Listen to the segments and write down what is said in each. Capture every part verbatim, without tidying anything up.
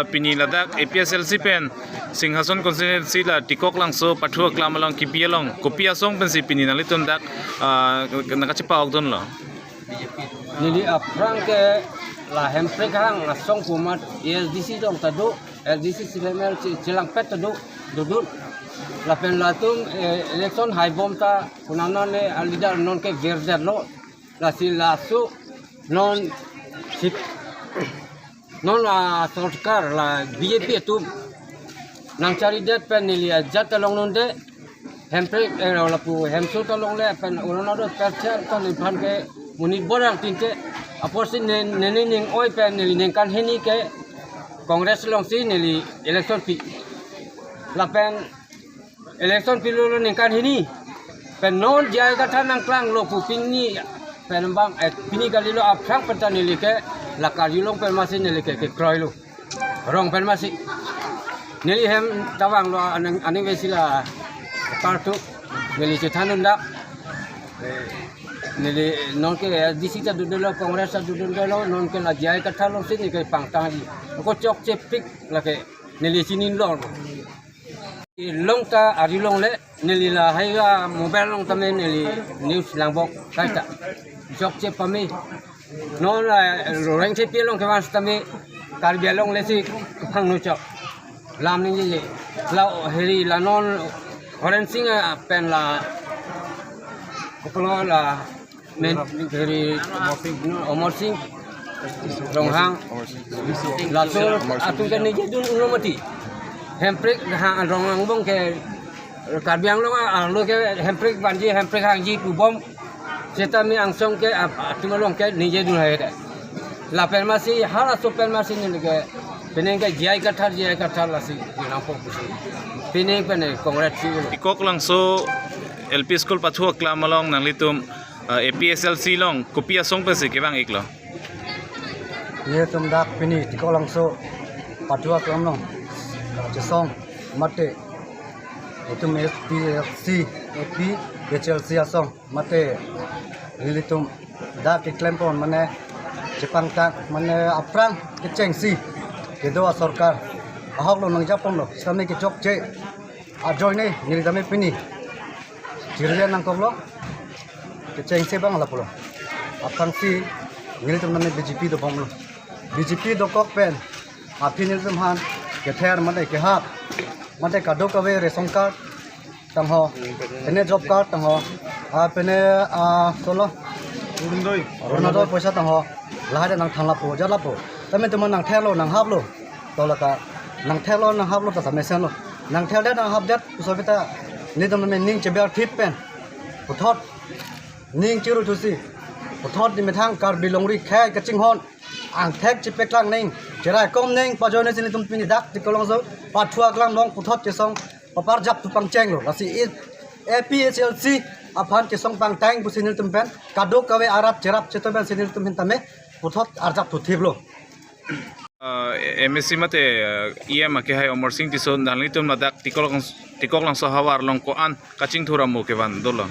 Pini ladak A P H L C pen Singhason constituency la Tikok Langso pathu aklam along kipi along kopi asong pensi pini nanglitum dak, ah, nangkachepa-okdunlo? Neli aphrang ke la Hemprek hang asong pu amat A S D C along ta do, A S D C C P M L che-, chelangpet ta do, dodun. Lapen latum, eh, election haibom ta konat non le a leader non ke virdetlo. Lasi laso non sip non la sorkar la B J P atum nangcharidet pen neli ajat ta longlonde, Hemprek, eh, lapu Hemso ta longle pen Orunodoi percent ta nephan ke monit bor-ang tinte, apotsi ne, ne, ne ning oi pen neli ningkan hini ke Congress alongsi neli election pi. Lapen election pilo lo ningkan hini. Pen non J I Kathar nangklanglo pu pini pen bang, eh, pini kalilo aphrang pen ta neli ke la karjulong pen masi neli ke kekroilo. Rong pen masi. Neli hem ta vanglo aning, aning besi la kartu. Neli chethan undak. Eh, neli non ke A S D C ta dodunlo, Congress ta dodunlo, non ke la J I Kathar alongsi neli ke pangtangji. Ako chokche pik lake neli chini lor. Long ta ari longle, neli lahai a mobile along tame neli news langbom kaita. Chokche pame. Non la Rengthepi along kevang setame Karbi Anglong lesi phangno chok. Lam ningjeje. La heri la non Horen Sing, ah, pen la koklo la men heri Amar Sing Ronghang. Laso atum ke ningjedun ulo mati. Hemprek hang rong angbong ke Karbi Anglong arlo ke Hemprek vanji, Hemprek hangji pubom. Setame angsong ke ap-, atum along ke ningjedun hai da. Lapen masi halaso pen masi neli ke penang ke J I Kathar, J I Kathar lasi nangpo pusi. Penang pen Congress si ulo. Tikok Langso L P School pathu aklam along nanglitum, ah, A P H L C along kopi asong pensi kevang-iklo? Nelitum dak pini Tikok Langso pathu aklam along, ah, chesong mate itum A P H L C, A P H L C asong mate nelitum dak keklempon mane chepangtang mane aphrang kechengsi kedo asorkar ahok lo nangjaponlo, setame kechokche ajoine neli tame pini chirlian nangkoklo, kechengsi bang lapulo. Aphrangsi nelitum tame B J P dobomlo. B J P dokok pen aphi nelitum aphan kether mate kehap mate kadokave ration card tangho, pene job card tangho, ah, pene, ah, solo Orunodoi. Orunodoi poisa tangho, lahai ta nangthan lapu, jat lapu. Tame itum aphan nangtherlo, nanghaplo. To lata nangtherlo, nanghaplo ta tame senlo. Nangtherdet, nanghapdet, puso kita nelitum tame ning cheber thip pen puthot ning chiru thusi, puthot nemethang Karbi longri khei kachinghon angthek chepeklang ning, cheraikom ning pajoine si nelitum pini dak Tikok Langso pathu aklam along puthot chesong paparjap thu pangchenglo. Lasi i A P H L C aphan chesong pangtang pusi nelitum pen kadokave arat cherap cheto pensi nelitum ahin tame puthot arjap thu thiplo. Ah, M A C mate, ah, E M akehai Amar Sing Tisso nanglitum ladak Tikok Langs-, Tikok Langso ahavar along ko-an kachingthur amo kevan dolo?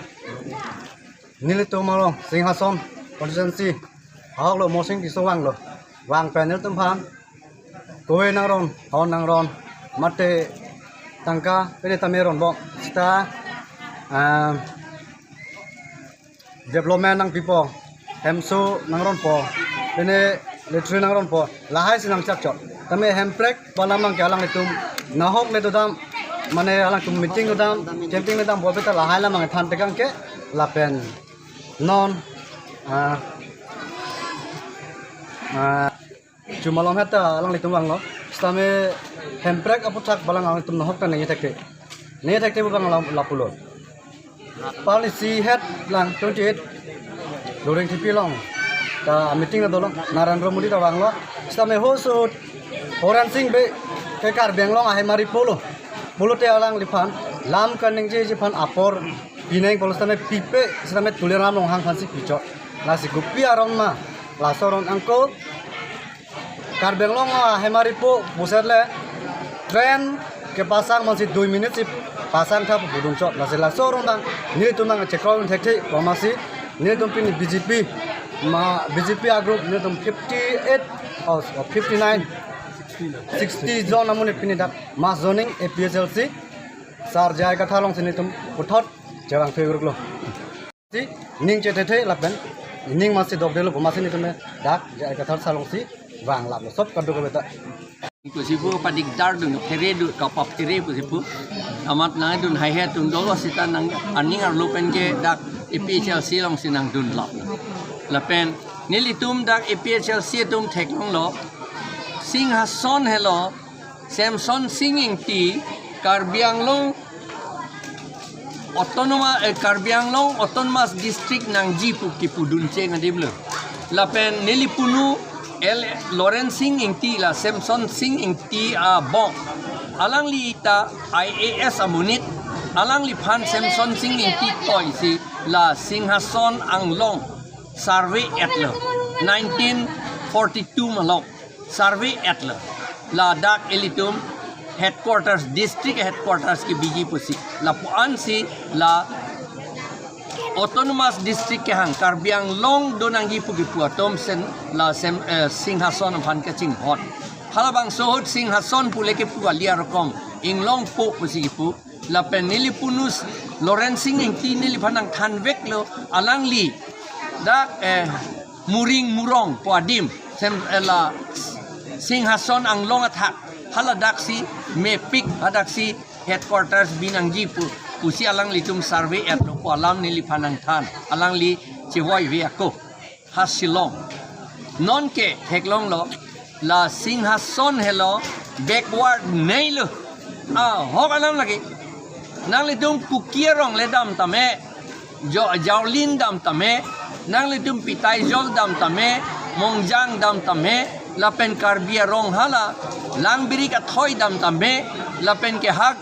Nelitum along Singhason constituency ahok lo Amar Sing Tisso vanglo. Vang pen nelitum aphan kove nangron, hon nangron, mate tangka pene tame ronbom. Seta, ah, development nangpipo, Hemso nangronpo, pene latrine nangronpo, lahai si nangchakchot. Tame Hemprek alam abang ke alanglitum nahok le dodam, mane alangtum meeting dodam, campaign dodam, bo beta lahai alam abang than tekang ke lapen non, ah, ah, chumalom heta alanglitum vanglo. Sitame Hemprek aputhak alang alanglitum nahok ta nangji thekte. Nangji thekte pu abang la-, lapulo. Policy het lang twenty-eight Roreng Thepi along ta meeting na dolo, Narendra Modi ta vanglo. Sitame ho so Horen Sing Bey ke Karbi Anglong ahemari pulo. Pulote alangliphan lam kaningjeji aphan apor pineng pulo sitame pipe, sitame Tuliram Ronghang aphansi pichot. Lasi kopi aron ma, laso aron angko Karbi Anglong ahemari pu pusetle train kepasang mansi dui minute si pasang tha pu pudunchot. Lasi laso aron abang nelitum nangchekroi thekthe, pamasi nelitum pini B J P ma, B J P a-group nelitum fifty-eight, oh, fifty-nine Sixty jon amonit pini dak mass joining A P H L C Sar J I Kathar alongsi netum puthot chevang thuruk lo. Si ning chethe the lapen ning masi dokde lo, masi netum dak J I Kathar sar alongsi vang lap lo sob kadokave ta. Pusi pu padik dar dun, phere dun, kapap phere pusi pu. Amat nangdun haihe atum dolo seta nang aning arlo pen ke dak A P H L C alongsi nangdun lap. Lapen nelitum dak A P H L C atum theklong lo. Singhason helo Semson Sing Ingti Karbi Anglong Autonoma-, eh, Karbi Anglong Autonomous District nangji pu kipudun cheng adim lo. Lapen neli punu L Lawrence Sing Ingti la Semson Sing Ingti abong. Alangli ta I A S amonit, alangliphan Semson Sing Ingti toisi la Singhason Anglong survey et lo, nineteen forty-two malom survey et lo. Ladak ilitum headquarters, district headquarters kebiji pusi. Lapu-ansi la autonomous district kehang Karbi Anglong do nangji pu kipu atum sen la Sem, eh, Singhason aphan kachinghon. Halabangso ahut Singhason pule kipu kali arokom inglongpo pusi kipu. Lapen neli punu Lawrence Sing Ingti neliphan nangthanvek lo, alangli dak, eh, Muring Murong pu adim sem, eh, la Singhason Anglong athak, haladaksi mepik, hadaksi headquarters binangji pu, pusi alanglitum survey et lo pu alam neliphan nangthan, alangli chevoive ako ha Shillong. Nonke theklong lo, la Singhason helo backward nei lo. Ahok alam lake. Nanglitum Kuki arong le dam tame, Jo-, Jaolin dam tame, nanglitum Pitaijol dam tame, Mongjang dam tame, lapen Karbi arong hala Langbirik athoi dam tame, lapen ke hak,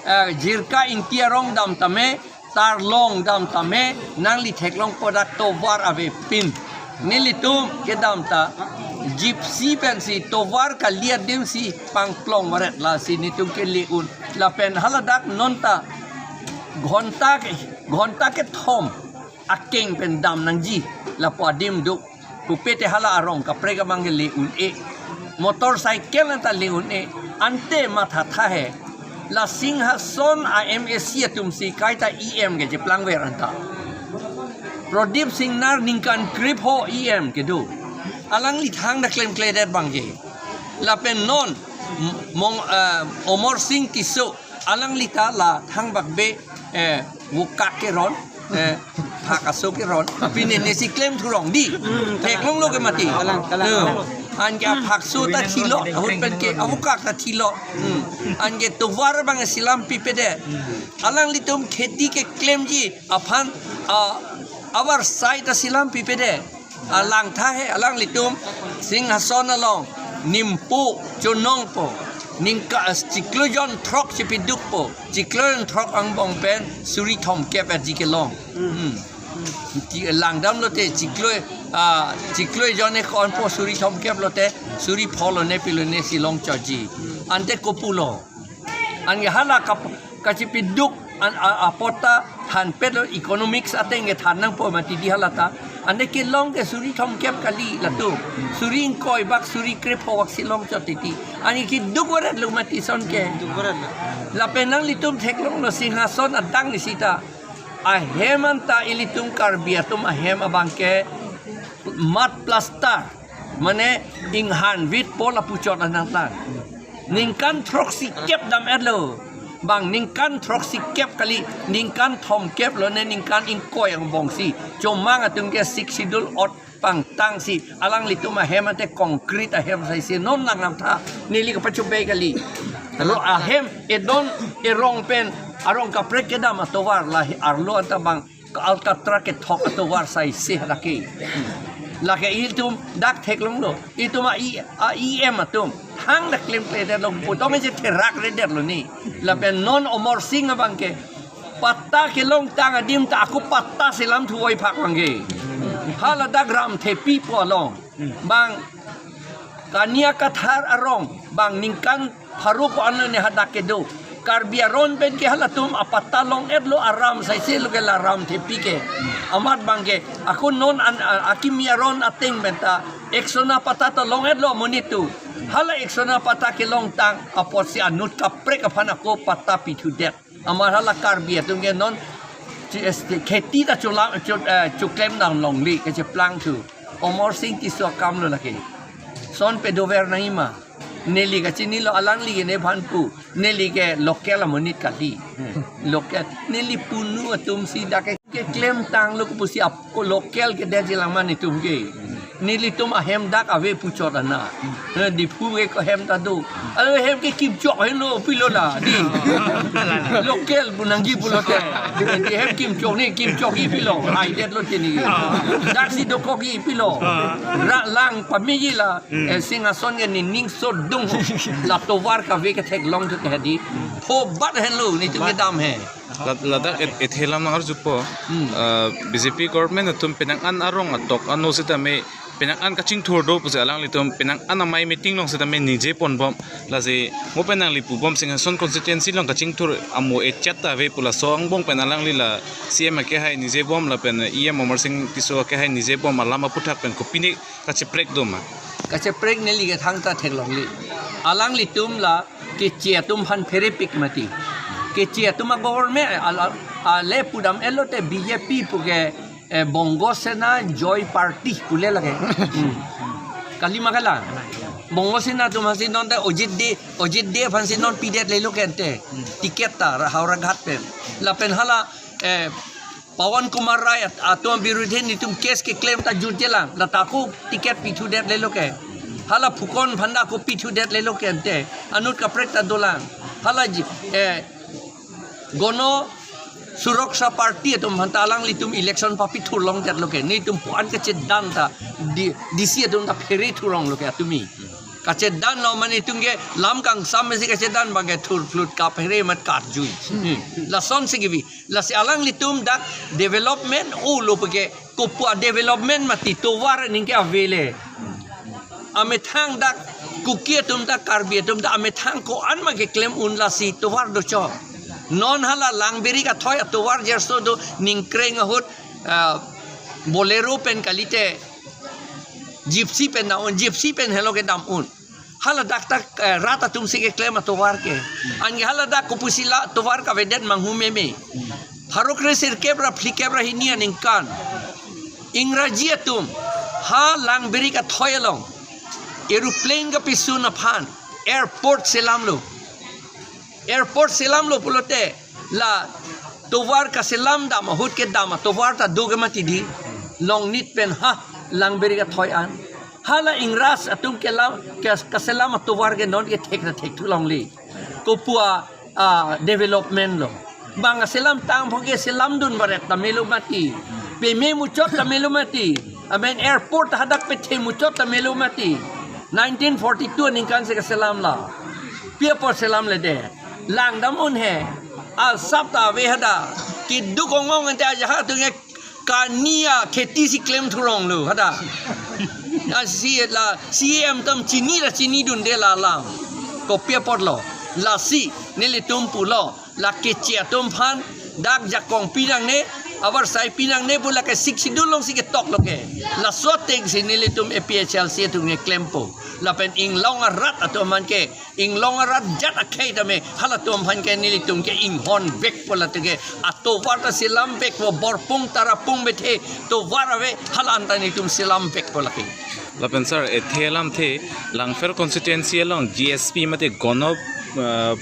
eh, Jirka Ingti arong dam tame, Tarlong dam tame, nangli theklongpo dak tovar avepin. Nelitum kedam ta Gypsy pensi tovar kali adimsi pangplong varet, lasi netum kele un. Lapen haladak non ta ghonta ke, ghonta kethom akeng pen dam nangji lapu adim do. Pupe te hala arong kaprek abang kele un-e. Motorcycle anta le un-e. Ante mathatha he. La Singhason a M A C atumsi kaita E M ke cheplangver anta. Pradip Singnar ningkan krepho E M kedo. Alangli thangta klemkledet abang ke. Lapen non Mong, eh, Omor Sing Tisso, alangli ta la thangbak be, eh, vokak keron, eh, phak aso keron, pine nesi klem thurong di. Theklonglo ke mati. Kalang, kalang, eh, kalang. Anke aphakso ta thilo, ahut pen ke avokak ta thilo. Hmm. Anke tovar abang silam pipede. Alanglitum kheti keklemji aphan, ah, abar sai ta silam pipede. Alangtha he, alanglitum Singhason along nimpo, chonongpo, ningka, chiklo jon throk chipidukpo, chiklo jon throk angbong pen suri thomkep aji kelong. Hmm. Ki langdam lote chiklo, ah, chiklo jon ekonpo suri thomkep lote suri pho lone pilo nesi longchotji. Ante kopulo. Anke hala kap-, kachipiduk an, a, apot ta thanpet lo, economics ateng ke than nangpo mati di hala ta. Ante kelong ke suri thomkep kali latum. Suri ingkoi bak, suri krepho bak si longchot titi. Anke keduk varet lo mati ason ke. Duk varet lo. Lapen nanglitum theklonglo Singhason adang ni sita. Ahem anta ilitum Karbi atum ahem abang ke mud plaster. Mane inghan vit po lapuchot anang tan. Ningkan throksi kep dam-et lo. Bang ningkan throksi kep kali, ningkan thomkep lone ningkan ingkoi angbong si. Chomang atum ke Sixth Schedule ot pangtang si. Alanglitum ahem ante concrete ahem sai si. Non nangam tha. Neli kapachobei kali. Lo ahem edon erong pen arong kaprek kedam atovar la arlo anta bang ka Alcatra kethok atovar sai se lake. Lake itum dak theklonglo. Itum a E, a E M atum hang dak klemkledetlo. Putom je therakredetlo ni. Lapen non Omor Sing abang ke patta kelongtang adim ta ako patta selam thuvoi phak abang ke. Haladak Ramthepi pu along. Bang Kania Kathar arong bang ningkan pharo ko-an lone hadak kedo. Karbi aron pen ke halatum apatta long-etlo aram saise lo ke la ram thepi ke. Amat bang ke ako non an, a-, akimi aron ateng pen ta ekso na patta ta long-etlo amonit atum. Hala ekso na patta kelongtang apotsi anut kaprek aphan ako patta pithudet. Amat hala Karbi atum ke non chi-, es-, kheti ta chula, chu-, eh, chuklem nang longle kacheplangthu. Amarsing Tisso akam lo lake. Lason pe dover nangji ma. Neli kachinilo, alangli ke nephan pu. Neli ke local amonit kali. Local. Neli punu atum si dak ke, keklemtanglo kopusi ap-, ko local kedet jilang ma netum ke. Nelitum ahem dak ave puchot ana. Eh, Diphu ke ko hem ta do. Alo hem ke kimchok henlo pilo la. Di. Local pu nangji pulote. Di hem kimchok ne kimchokji pilo. Aidetlo tini. Dak si dokokji pilo. Ra lang pameji la. Eh, Singhason ke nening sodung. La tovar kave ketheklong thu ke di. Phobat henlo netum kedam he. Lad-, ladak et-, ethe alam nang-arjupo. Hmm. Ah, B J P government atum penang an arong atok ano sitame penang an kachingthur do pusi alanglitum penang an amei meeting along sitame ningje ponbom. Lasi mo pen nangli pubom Singhason constituency along kachingthur amo echat ta ave pu laso angbong pen alangli la C M akehai ningje bom lapen E M Amarsing Tisso akehai ningje bom alam aphuthak pen kopine kacheprek do ma? Kacheprek neli ke thangta theklongle. Alanglitum la keche atum aphan pherepik mati. Keche atum a-government a, a, ale pudam-etlo te B J P pu ke, eh, Bongo Sena Joy Party pule lake. Hmm. Kali ma kali. Bongo Sena atum aphansi non te Ajit Dey, Ajit Dey aphansi non pidetlelo ke ante. Ticket ta Howraghat pen. Lapen hala, eh, Pawan Kumar Rai at-, atum birudhe netum case keklem ta jutjelang. La ta ako ticket pithudetlelo ke. Hala Fukan aphan ta ako pithudetlelo ke ante. Anut kaprek ta dolang. Hala ji-, eh, Gana Suraksha Party atum aphan ta alanglitum election papithurlongdetlo ke. Netum pu-an kachedan ta di, D C atum ta pherethurlonglo ke atumi. Kachedanlo mane netum ke lam kangsam si kachedan bang ke thurphlut kaphere mat karjui. Hmm. Lasonsi kebi. Lasi alanglitum dak development olo pu ke kopu a-development mati tovar aning ke avele. Amethang dak Kuki atum dak Karbi atum dak amethang ko-an ma keklem un lasi tovar dochot. Non hala Langberik athoi atovar jerso do ningkreng ahut, ah, Bolero pen kalite Gypsy pen na un Gypsy pen helo kedam un. Hala dak ta, eh, rat atum si keklem atovar ke. Anke hala dak kopusi la tovar kavedet manghu meme. Pharo kresirkep ra phlikep ra hini aningkan. Ingraji atum ha Langberik athoi along aeroplane kapisun aphan airport selamlo. Airport selamlo pulote la tovar kaselam dam ahut kedam atovar ta do ke mati di. Longnit pen ha Langberik athoi an. Hala Ingras atum kelam, kes-, kaselam atovar ke non ke thek na thekthu longle. Kopu a, ah, development lo. Bang selamtang aphan ke selamdun baret ta melo mati. Peme muchot ta melo mati. Amen airport hadak pethe muchot ta melo mati. Nineteen forty-two aningkan si kaselam la. Pi apot selamledet. Langdam un he. Asap ta ave hadak. Keduk ong ong ante ajaha atum ke kani akheti si klemthuronglo hadak. Lasi la C M atum chini la chinidunde la alam. Kopi apotlo. Lasi nelitum pulo. La keche atum aphan dak jakong pinangne, avarsai pinangne pu la ke Sixth Schedule alongsi ketoklo ke. Laso atengsi nelitum A P H L C atum ke klempo. Lapen inglong arat atum aphan ke, inglong arat jat akhei tame, halatum aphan ke nelitum ke inghon vekpo latu ke. Atovar ta selam vekpo, Borpung Tarapung bethe tovar ave, hala anta nelitum selam vekpo lake. Lapen sir, ethe alamthe, Langpher constituency along G S P mate Gana, ah,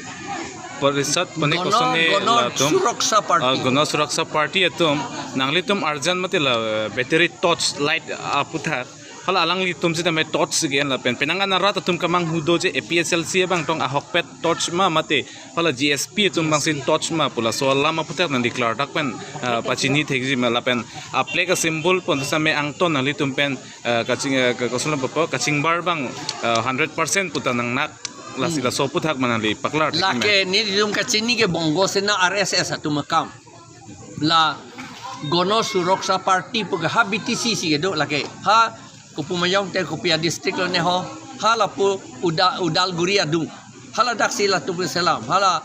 Parishad pune Gana, kosonne Gana latum, Suraksha Party. Ah, Gana Suraksha Party atum, nanglitum arjan mate la, ah, battery torch light aputhak. Hala alanglitum sitame torch si ke-en lapen. Penang an arat atum kemanghu do je A P H L C abang tong ahokpet torch ma mate. Hala G S P atum abangsi torch ma pu laso alam aputhak nangli klardak pen, ah, pachini thekji ma lapen. A flag a symbol pon same angton nanglitum pen, ah, kaching, ah, ka-, koson lapu po, kachingbar abang, ah, hundred percent pu ta nangnak lasi laso aputhak ma nangli paklar thekji ma. Lake nelitum kachini ke Bongo Sena R S S atum akam. La Gana Suraksha Party pu ke ha B T C si kedo lake. Ha kopu mayong te kopi a-district lo ne ho. Ha lapu Uda-, Udalguri adung. Hala daksi latum selam. Hala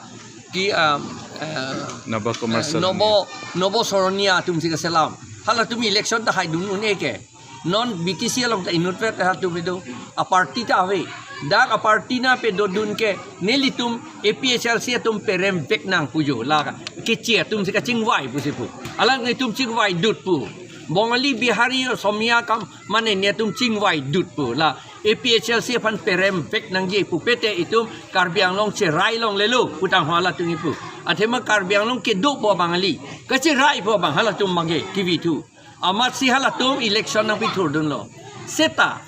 Ki, ah, eh, Novo Commercial. Novo, Novo Soronia atum si kaselam. Halatum election ta haidun un-e ke. Non B T C along ta inutvet halatum itum. A party ta ave. Dak a party na pedodun ke nelitum A P H L C atum peremvek nang pu jo la ka. Keche atum si kachingvai pusi pu. Alanglitum chingvaidut pu. Bongali, Bihari, Asomia kam mane netum chingvaidut pu. La A P H L C aphan peremvek nangji pu pete itum Karbi Anglong cherai longlelo putang ho halatum ipu. Athema Karbi Anglong kedo pu abang kali. Kacherai pu abang halatum abang ke kivi thu. Amatsi halatum election nangpithurdunlo. Seta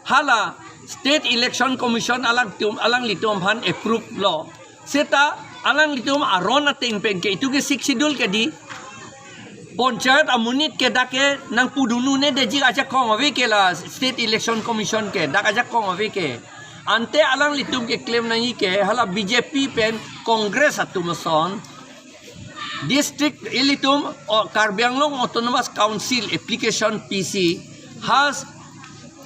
hala State Election Commission alangtum, alanglitum aphan approve lo. Seta alanglitum aron ateng pen ke itum ke Sixth Schedule ke dei. Panchayat amonit ke dak ke nangpudun un-e detji ajakong ave ke la State Election Commission ke, dak ajakong ave ke. Ante alanglitum keklem nangji ke hala B J P pen Congress atum ason district ilitum, o, Karbi Anglong Autonomous Council application P C has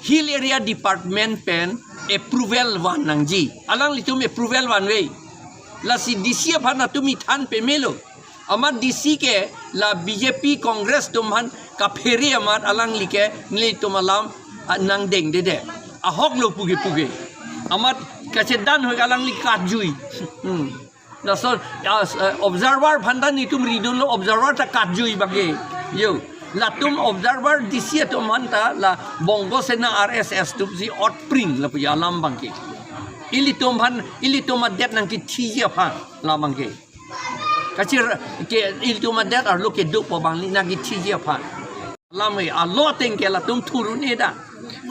Hill Area Department pen approval van nangji. Alanglitum approval vanve. Lasi D C aphan atum ithan pemelo. Amat D C ke la B J P Congress atum aphan kaphere amat alangli ke nelitum alam, ah, nangdengdede. Ahok lo puke puke. Amat kachedan hoi alangli katjui. Hmm. Laso, ah, s-, eh, observer aphan ta netum ridunlo, observer ta katjui abang ke. Yo, latum observer D C atum aphan ta la Bongo Sena R S S atum si otpring lapu alam abang ke. Ilitum aphan, ilitum adet nangkithiji aphan la abang ke. Kachir ke ilitum adet arlo kedo pu abang li nangkithiji aphan. Alam e, alo ateng ke latum thur un-e da.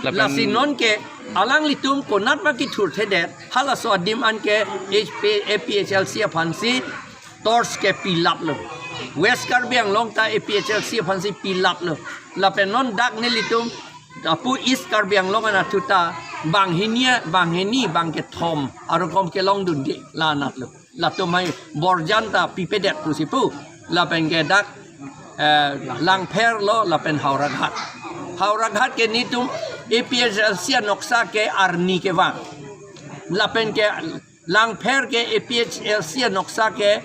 Lapen lasi non ke alanglitum konat ma kithurthedet, halaso adim an ke H P, A P H L C aphan si torch ke pilaplo. West Karbi Anglong ta A P H L C aphan si pilaplo. Lapen non dak nelitum apu East Karbi Anglong anatthu ta banghini, banghini bangkethom arokom kelongdunde la anatlo. Latum hai Borjan ta pipedet pusi pu. Lapen ke dak, eh, Langpher lo, lapen Howraghat. Howraghat ke netum A P H L C anoksa ke arni kevang. Lapen ke Langpher ke A P H L C anoksa ke,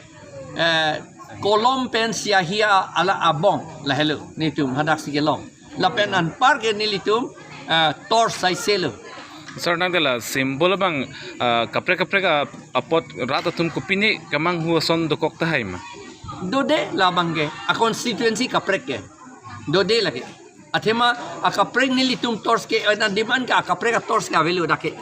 eh, kolom pen siahi a-, ala abong lahelo netum hadaksi kelong. Lapen anpar ke nelitum, ah, torch saiselo. Sir, nangte la symbol abang, ah, kaprek kaprek a-, apot rat atum kopine kemanghu ason dokok tahai ma? Dode la abang ke, a constituency kaprek ke. Dode lake. Athema akaprek nelitum torch ke, eh, na demand ke akaprek a torch ke avelo dak ke.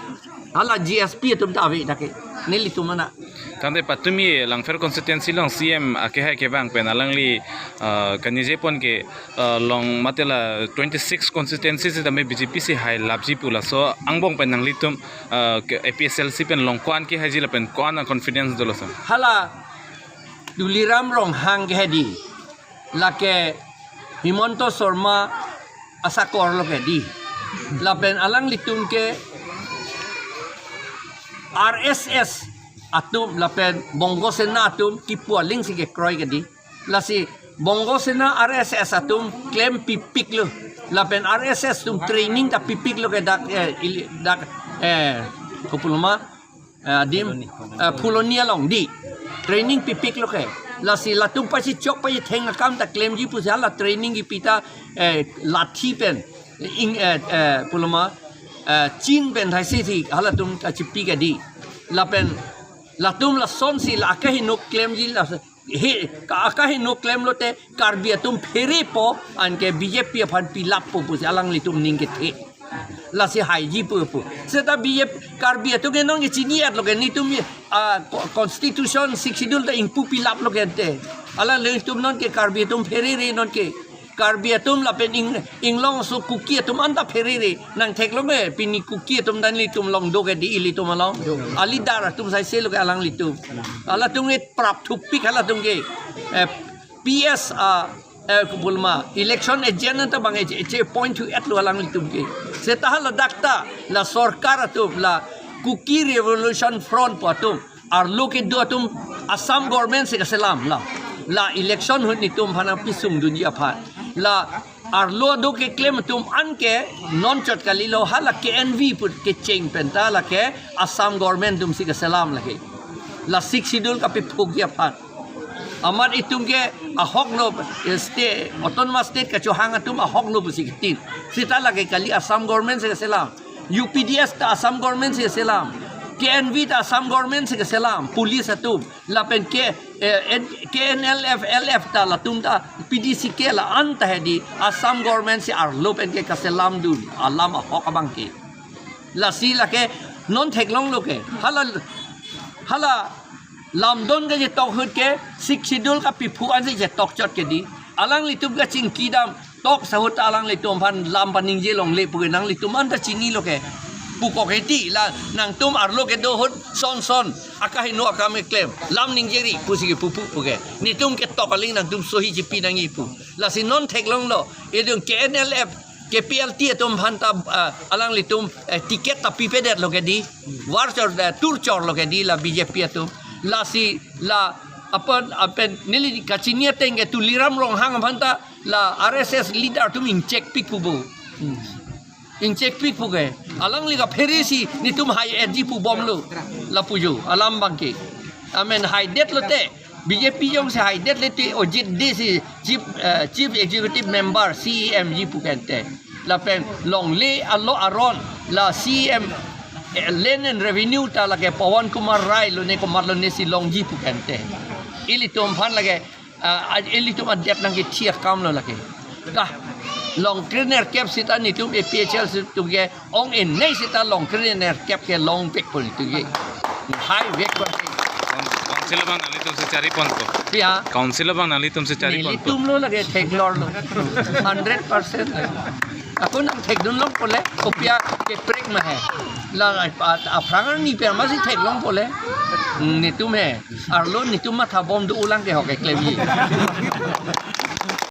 Hala G S P atum ta ave dak ke. Nelitum ana. Tangte patumi Langpher constituency along C M akehai kevang pen alangli, ah, kaningje pon ke, ah, long mate la twenty-six constituency sitame B J P si hailapji pu, laso angbong pen nanglitum, ah, ke A P H L C pen long ko-an kehaiji lapen ko-an a confidence dolo sir? Hala Tuliram Ronghang kehai dei. Lake Himanta Sarma asakor lo ke dei. Lapen alanglitum ke R S S atum lapen Bongo Sena atum kipu aling si kekroi ke dei. Lasi Bongo Sena R S S atum klem pipiklo. Lapen R S S atum training ta pipiklo ke dak, eh, ili-, dak, eh, kopulo ma, eh, adim, eh, Phuloni along dei. Training pipiklo ke. Lasi latum pachechok pachetheng akam ta klemji pusi hala training kipi ta, eh, lathi pen, ing, eh, eh, pulo ma, eh, ching pen thaisi thi halatum kachipi ke dei. Lapen latum lasonsi la akaheno klemji la he, ka-, akaheno klemlote Karbi atum pherepo anke B J P aphan pilappo pusi alanglitum ning kethe. Lasi haiji pu pu. Seta B J P, Karbi atum ke non ke chini-etlo ke netum, ah, co-, constitution Sixth Schedule ta ingpu pilaplo ke te. Alanglitum non ke Karbi atum pherere non ke. Karbi atum lapen ing-, inglong aso Kuki atum anta pherere. Nangtheklo me pini Kuki atum ta nelitum along do ke dei ilitum along. Do. Alidar atum saiselo ke alanglitum. Halatum ke prap thupik halatum ke. Eh, P S, ah, eh, kopulo ma, election agent ta abang e che, che point to et lo alanglitum ke. Seta hala dak ta la sorkar atum la Kuki Revolution Front pu atum arlo kedo atum Assam government si kaselam la. La election ahut netum aphan nangpisungdunji aphan. La arlo ado keklem atum anke non chot kalilo, hala K N V pu kecheng pen ta lake Assam government atum si kaselam lake. La Sixth Schedule kapephukji aphan. Amat itum ke ahoklo, eh, state, autonomous state kachohang atum ahoklo pusi ketin. Seta lake kali Assam government si keselam. U P D S ta Assam government si keselam. K N V ta Assam government si keselam. Police atum. Lapen ke, eh, N-, K N L F, L F ta latum ta P D C K la-an ta hedi Assam government si arlo pen ke kaselamdun. Alam ahok abang ke. Lasi lake non theklonglo ke. Hala, hala lamdon ke chetok ahut ke Sixth Schedule kapephu ansi chetok chot ke di. Alanglitum kachingki dam tok sahut alanglitum aphan lam paningje longle pu ke nanglitum anta chinilo ke. Pukok hedi la nangtum arlo kedo ahut son son akaheno akam keklem. Lam ningjeri pusi kepu pu pu ke. Netum ketok aling nangtum sohi chipi nangji pu. Lasi non theklonglo. Itum K N L F K P L T atum aphan ta, ah, alanglitum, eh, ticket ta pipedetlo ke di. War chor, eh, tur chorlo ke di la B J P atum. Lasi la apot apen neli kachini ateng ke Tuliram Ronghang aphan ta la R S S leader atum ingchek pik pu bo. Ingchek pik pu ke. Alangli kaphere si netum hai-etji pu bomlo. Lapu jo. Alam abang ke. Amen haidetlo te. B J P jongsi haidetle te ojit de si chief, eh, chief executive member C E M ji pu ke ante. Lapen longle alo aron la C E M, eh, Land and Revenue ta lake Pawan Kumar Rai lo ne komatlo ne si longji pu ke ante. Ilitum aphan lake, ah, ah, ilitum adet nangkethi akamlo lake. Ka longkre nerkep seta netum A P H L C atum ke ong-enei seta longkre nerkep ke longpek pon itu ke. Haivek pon. Council abang nanglitum si chari ponpo. Ya. Council abang nanglitum si chari ponpo. Nelitum lo lake theklonglo. Hundred percent. Ako nangthekdun longpo le, kopi-a keprek ma he. La, a, a, aphrang arni pen masi theklongpo le. Netum he. Arlo netum matha bom do-olang ke ahok keklemji.